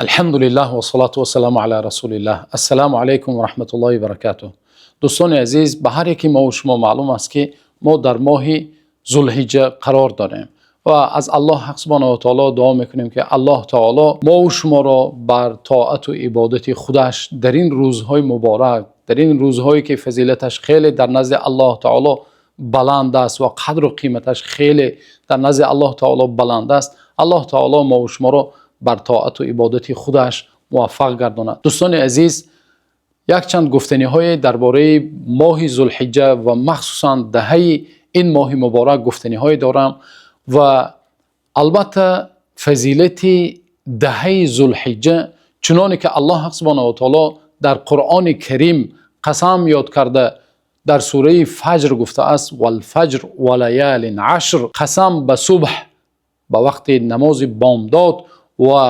Алҳамдулиллаҳ вассалату вассаламу ала расулиллаҳ. Ассалому алайкум ва раҳматуллоҳи ва баракатуҳ. Дӯстони азиз, ба ҳар яки мо ва шумо маълум аст, ки мо дар моҳи Зулҳиҷҷа қарор дорем ва аз Аллоҳи Ҳақ субҳонаҳу ва таъоло дуо мекунем, ки Аллоҳи таъоло мо ва шуморо бар тоат ва ибодати худаш дар ин рӯзҳои муборак, дар ин рӯзҳое ки фазилаташ хеле дар назди Аллоҳи таъоло баланд аст ва қадру қиматаш хеле дар назди Аллоҳи таъоло баланд аст, Аллоҳи таъоло мо ва шуморо бар тоат ва ибодати худаш муваффақ гардонад. Дӯстони азиз, якчанд гуфтаниҳое дар бораи моҳи Зулҳиҷҷа ва махсусан даҳаи ин моҳи муборак гуфтаниҳое дорам ва албатта фазилати даҳаи Зулҳиҷҷа, чунонки Аллоҳ субҳонаҳу ва таъоло дар Қуръони Карим қасам ёд карда, дар сураи Фаҷр гуфтааст: والفجر وليال عشر. Қасам ба субҳ, ба вақти намози бомдод, ва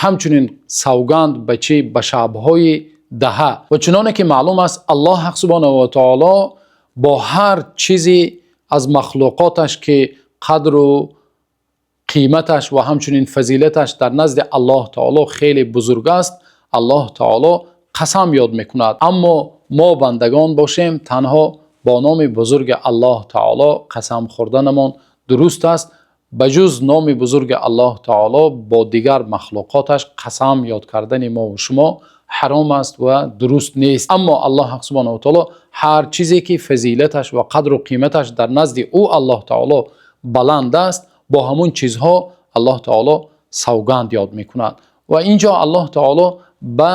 ҳамчунин савганд ба чӣ? Ба шабҳои даҳа. Ва чунонки маълум аст, Аллоҳ субҳонаҳу ва таъоло бо ҳар чизе аз махлуқоташ, ки қадру қиматаш ва ҳамчунин фазилаташ дар назди Аллоҳи таъоло хеле бузург аст, Аллоҳи таъоло қасам ёд мекунад. Аммо мо бандагон бошем, танҳо бо номи бузурги Аллоҳи таъоло қасам хӯрданамон дуруст аст. Ба ҷуз номи бузурги Аллоҳи таъоло бо дигар махлуқоташ қасам ёд кардани мо ва шумо ҳаром аст ва дуруст нест. Аммо Аллоҳ субҳонаҳу ва таъоло ҳар чизе ки фазилаташ ва қадру қиматаш дар назди ӯ Аллоҳи таъоло баланд аст, бо ҳамон чизҳо Аллоҳи таъоло савганд ёд мекунад. Ва инҷо Аллоҳи таъоло ба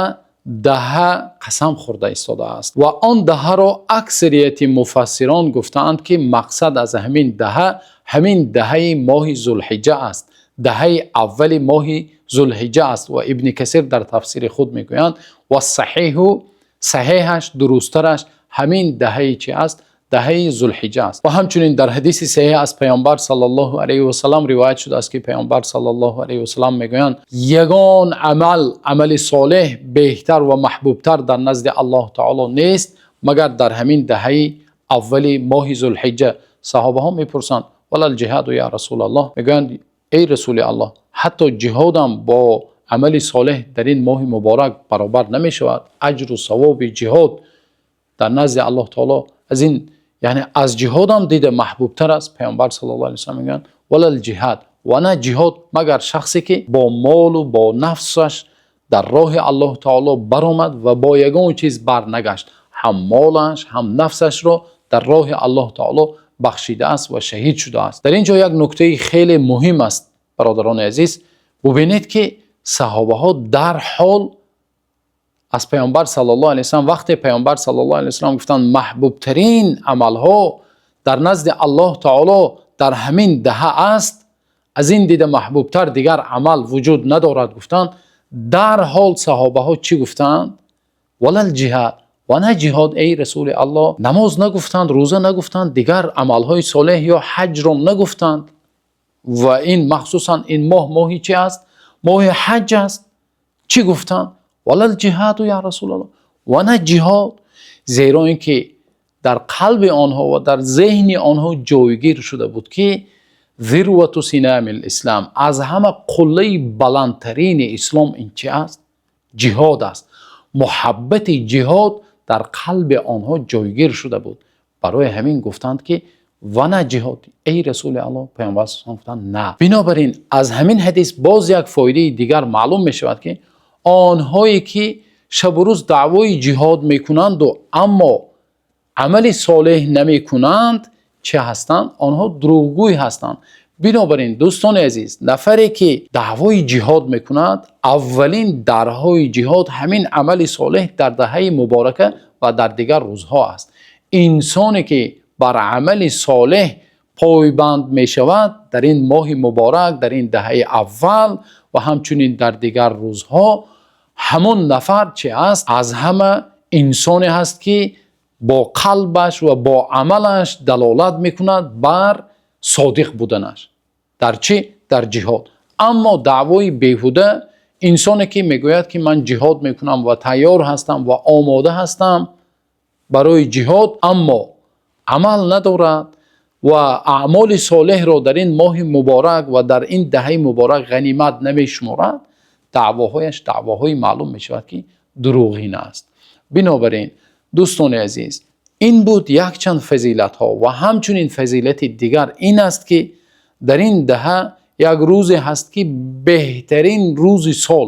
даҳа қасам хӯрда истодааст ва он даҳаро аксарияти муфассирон гуфтаанд, ки мақсад аз ҳамин даҳа ҳамин даҳаи моҳи Зулҳиҷҷа аст, даҳаи аввали моҳи Зулҳиҷҷа аст. Ва Ибни Касир дар тафсири худ мегӯянд: والصحيح, саҳеҳаш, дурусттараш ҳамин даҳаи чӣ аст? Даҳаи Зулҳиҷҷа аст. Ва ҳамчунин дар ҳадиси саҳеҳ аз Паёмбар саллаллоҳу алайҳи васаллам ривоят шудааст, ки Паёмбар саллаллоҳу алайҳи васаллам мегӯянд: ягон амал, амали солеҳ беҳтар ва маҳбубтар дар назди Аллоҳи таъоло нест, магар дар ҳамин даҳаи аввали моҳи Зулҳиҷҷа. Саҳобаҳо мепурсанд: ولا الجهاد يا رسول الله? Мегӯянд: эй Расулуллоҳ, ҳатто ҷиҳод ҳам бо амали солеҳ дар ин моҳи муборак баробар намешавад? Аҷру савоби ҷиҳод дар назди Аллоҳи таъоло аз ин, яъне аз ҷиҳод ҳам дида маҳбубтар аст? Паёмбар саллаллоҳу алайҳи васаллам мегӯянд: ولا الجهاد, ва на ҷиҳод, магар шахсе ки бо мол ва бо нафсаш дар роҳи Аллоҳи таъоло баромад ва бо ягон чиз барнагашт, ҳам молаш, ҳам нафсашро дар роҳи Аллоҳи таъоло бахшидааст ва шаҳид шудааст. Дар инҷо як нукта хеле муҳим аст, бародарони азиз. Бубинед, ки саҳобаҳо дар ҳол аз Паёмбар саллаллоҳу алайҳи васаллам, вақте Паёмбар саллаллоҳу алайҳи васаллам гуфтанд, маҳбубтарин амалҳо дар назди Аллоҳи таъоло дар ҳамин даҳа аст, аз ин дида маҳбубтар дигар амал вуҷуд надорад, гуфтанд, дар ҳол саҳобаҳо чӣ гуфтанд? ولا الجهاد, ва на ҷиҳод, эй Расулуллоҳ? Намоз нагуфтанд, рӯза нагуфтанд, дигар амалҳои солеҳ ё ҳаҷро нагуфтанд. Ва ин махсусан ин моҳ моҳи чӣ аст? Моҳи ҳаҷ аст. Чӣ гуфтанд? ولا الجهاد يا رسول الله, ва на ҷиҳод? Зеро инки дар қалби онҳо ва дар зеҳни онҳо ҷойгир шуда буд, ки ذروة سنام الإسلام, аз ҳама қуллаи баландтарини ислом ин чӣ аст? Ҷиҳод аст. Муҳаббати ҷиҳод дар қалби онҳо ҷойгир шуда буд. Барои ҳамин гуфтанд, ки ва на ҷиҳод, эй Расулуллоҳ? Паёмбар гуфтанд: на. Бинобар ин аз ҳамин ҳадис боз як фоидаи дигар маълум мешавад, ки онҳое ки шабу рӯз даъвои ҷиҳод мекунанд, аммо амали солеҳ намекунанд, чӣ ҳастанд? Онҳо дурӯғгӯй ҳастанд. Бинобар ин, дӯстони азиз, нафаре ки даъвои ҷиҳод мекунад, аввалин дарҳои ҷиҳод ҳамин амали солеҳ дар даҳаи муборака ва дар дигар рӯзҳо аст. Инсоне ки бар амали солеҳ пойбанд мешавад дар ин моҳи муборак, дар ин даҳаи аввал ва ҳамчунин дар дигар рӯзҳо, ҳамон нафар чӣ аст? Аз ҳама инсоне ҳаст, ки бо қалбаш ва бо амалаш далолат мекунад бар содиқ буданаш. Дар чӣ? Дар ҷиҳод. Аммо даъвои беҳуда, инсоне ки мегӯяд, ки ман ҷиҳод мекунам ва тайёр ҳастам ва омода ҳастам барои ҷиҳод, аммо амал надорад ва аъмоли солеҳро дар ин моҳи муборак ва дар ин даҳаи муборак ғанимат намешуморад, дар Даъвоҳояш даъвоҳои маълум мешавад, ки дурӯғин аст. Бинобар ин, дӯстони азиз, ин буд якчанд фазилатҳо ва ҳамчунин фазилати дигар ин аст, ки дар ин даҳа як рӯзе ҳаст, ки беҳтарин рӯзи сол,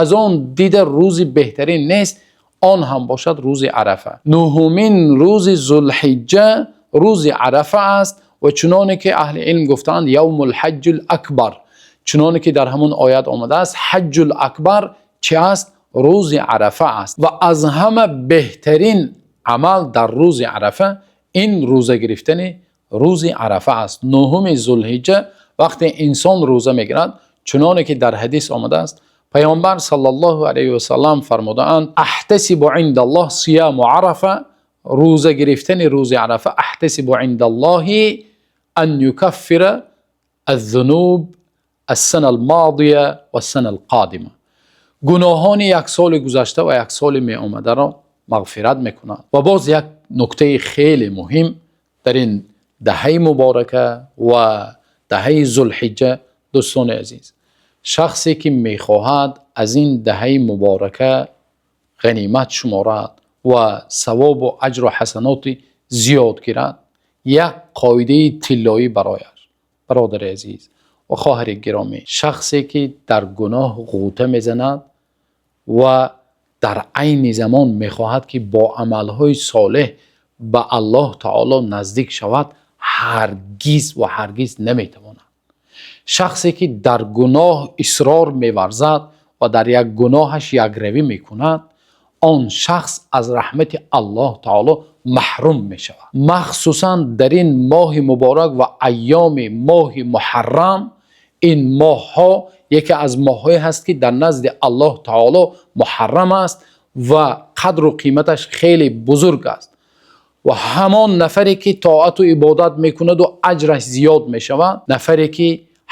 аз он дида рӯзи беҳтарин нест, он ҳам бошад рӯзи Арафа. Нӯҳумин рӯзи Зулҳиҷҷа рӯзи Арафа аст ва чунонки аҳли илм гуфтаанд, يوم الحج الأكبر, чунонки дар ҳамон оят омадааст, Ҳаҷҷул Акбар чист? Рӯзи Арафа аст ва аз ҳама беҳтарин амал дар рӯзи Арафа ин рӯза гирифтани рӯзи Арафа аст. Нӯҳуми Зулҳиҷҷа вақте инсон рӯза мегирад, чунонки дар ҳадис омадааст, Паёмбар саллаллоҳу алайҳи васаллам фармудаанд: أحتسب عند الله صيام عرفة, рӯза гирифтани рӯзи Арафа, أحتسب عند الله أن يكفر الذنوب السنة الماضية والسنة القادمة, гуноҳони як соли гузашта ва як соли меомадаро мағфират мекунад. Ва боз як нуктаи хеле муҳим дар ин даҳаи муборака ва даҳаи Зулҳиҷҷа. Дӯстони азиз, шахсе ки мехоҳад аз ин даҳаи муборака ғанимат шуморад ва савобу аҷру ҳасаноти зиёд гирад, як қоидаи тиллоӣ барояш. Бародари азиз ва хоҳари гиромӣ, шахсе ки дар гуноҳ ғӯта мезанад ва дар айни замон мехоҳад, ки бо амалҳои солеҳ ба Аллоҳи таоло наздик шавад, ҳаргиз ва ҳаргиз наметавонад. Шахсе ки дар гуноҳ исрор меварзад ва дар як гуноҳаш якравӣ мекунад, он шахс аз раҳмати Аллоҳи таоло маҳрум мешавад. Махсусан дар ин моҳи муборак ва айёми моҳи Муҳаррам. Ин моҳҳо яке аз моҳҳое ҳаст, ки дар назди Аллоҳи таоло муҳаррам аст ва қадру қиматаш хеле бузург аст. Ва ҳамон нафаре ки тоату ибодат мекунад ва аҷраш зиёд мешавад, нафаре ки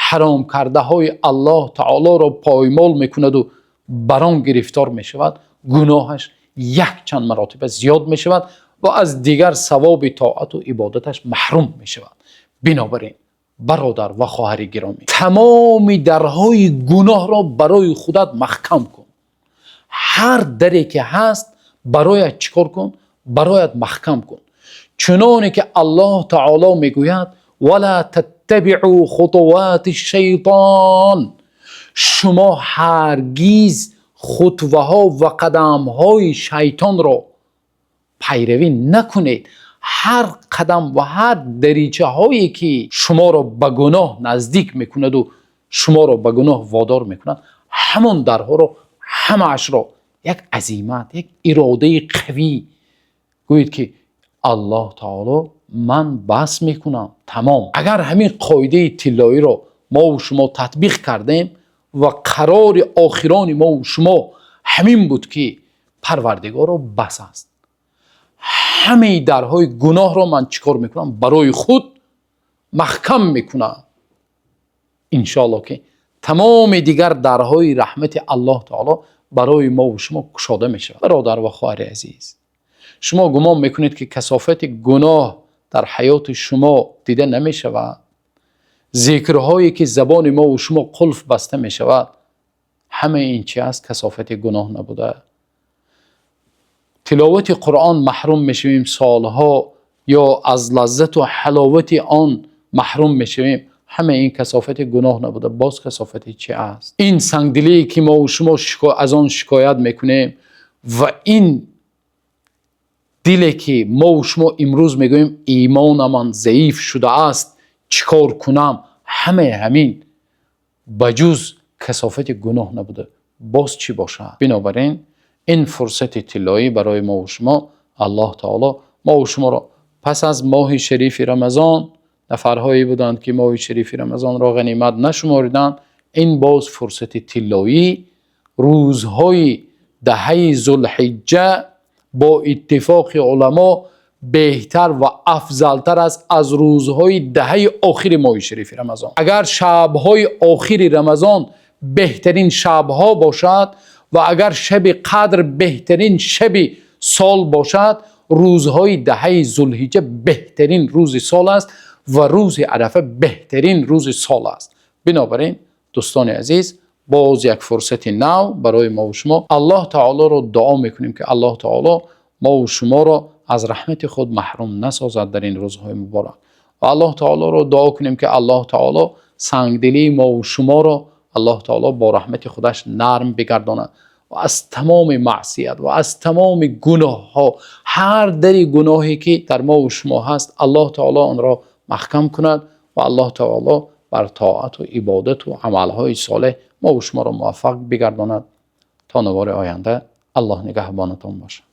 ҳаром кардаҳои Аллоҳи таолоро поймол мекунад ва бар он гирифтор мешавад, гуноҳаш як чанд маротиба зиёд мешавад ва аз дигар савоби тоату ибодаташ маҳрум мешавад. Бинобар ин, бародар ва хоҳари гиромӣ, тамоми дарҳои гуноҳро барои худат маҳкам кун. Ҳар даре ки ҳаст, бароят чӣ кор кун? Бароят маҳкам кун. Чуноне ки Аллоҳ таоло мегӯяд: ولا تتبعوا خطوات الشیطان, шумо ҳаргиз хутваҳо ва қадамҳои шайтонро пайравӣ накунед. Ҳар қадам ва ҳар даричаҳое ки шуморо ба гуноҳ наздик мекунад ва шуморо ба гуноҳ водор мекунад, ҳамон дарҳоро ҳамаашро як азимат, як иродаи қавӣ гӯед, ки Аллоҳ таоло, ман бас мекунам, тамом. Агар ҳамин қоидаи тиллоиро мо ва шумо татбиқ кардем ва қарори охирони мо ва шумо ҳамин буд, ки Парвардигоро, бас аст, ҳамаи дарҳои гуноҳро ман чӣ кор мекунам? Барои худ маҳкам мекунам, иншоаллоҳ, ки тамоми дигар дарҳои раҳмати Аллоҳ таоло барои мо ва шумо кушода мешавад. Бародар ва хоҳари азиз, шумо гумон мекунед, ки касофати гуноҳ дар ҳаёти шумо дида намешавад? Зикрҳое ки забони мо ва шумо қулф баста мешавад, ҳамаи ин чи аст? Касофати гуноҳ набуда? Тиловати Қуръон маҳрум мешавем солҳо ё аз лаззату ҳаловати он маҳрум мешавем, ҳамаи ин касофати гуноҳ набуда, боз касофати чи аст? Ин сангдилие ки мо ва шумо аз он шикоят мекунем ва ин диле ки мо ва шумо имрӯз мегӯем, имонамон заиф шудааст, чӣ кор кунам, ҳамаи ҳамин ба ҷуз касофати гуноҳ набуда, боз чӣ бошад? Бинобар ин, ин фурсати тиллоӣ барои мо ва шумо. Аллоҳ таоло мо ва шуморо пас аз моҳи шарифи Рамазон, нафарҳое буданд, ки моҳи шарифи Рамазонро ғанимат нашумориданд, ин боз фурсати тиллоӣ, рӯзҳои даҳаи Зулҳиҷҷа бо иттифоқи уламо беҳтар ва афзалтар аст аз рӯзҳои даҳаи охири моҳи шарифи Рамазон. Агар шабҳои охири Рамазон беҳтарин шабҳо бошад ва агар шаби Қадр беҳтарин шаби сол бошад, рӯзҳои даҳаи Зулҳиҷҷа беҳтарин рӯзи сол аст ва рӯзи Арафа беҳтарин рӯзи сол аст. Бинобар ин, дӯстони азиз, Боз як фурсати нав барои мо ва шумо. Аллоҳи таолоро дуо мекунем, ки Аллоҳи таоло мо ва шуморо аз раҳмати худ маҳрум насозад дар ин рӯзҳои муборак ва Аллоҳи таолоро дуо кунем, ки Аллоҳи таоло сангдилии мо ва шуморо Аллоҳи таоло бо раҳмати худаш нарм бигардонад ва аз тамоми маъсият ва аз тамоми гуноҳҳо, ҳар дари гуноҳе ки дар мо ва шумо ҳаст, Аллоҳи таоло онро маҳкам кунад ва Аллоҳи таоло бар тоат ва ибодат ва аъмоли солеҳ мо ва шуморо муваффақ бигардонад. То навбати оянда Аллоҳ нигаҳбонатон бошад.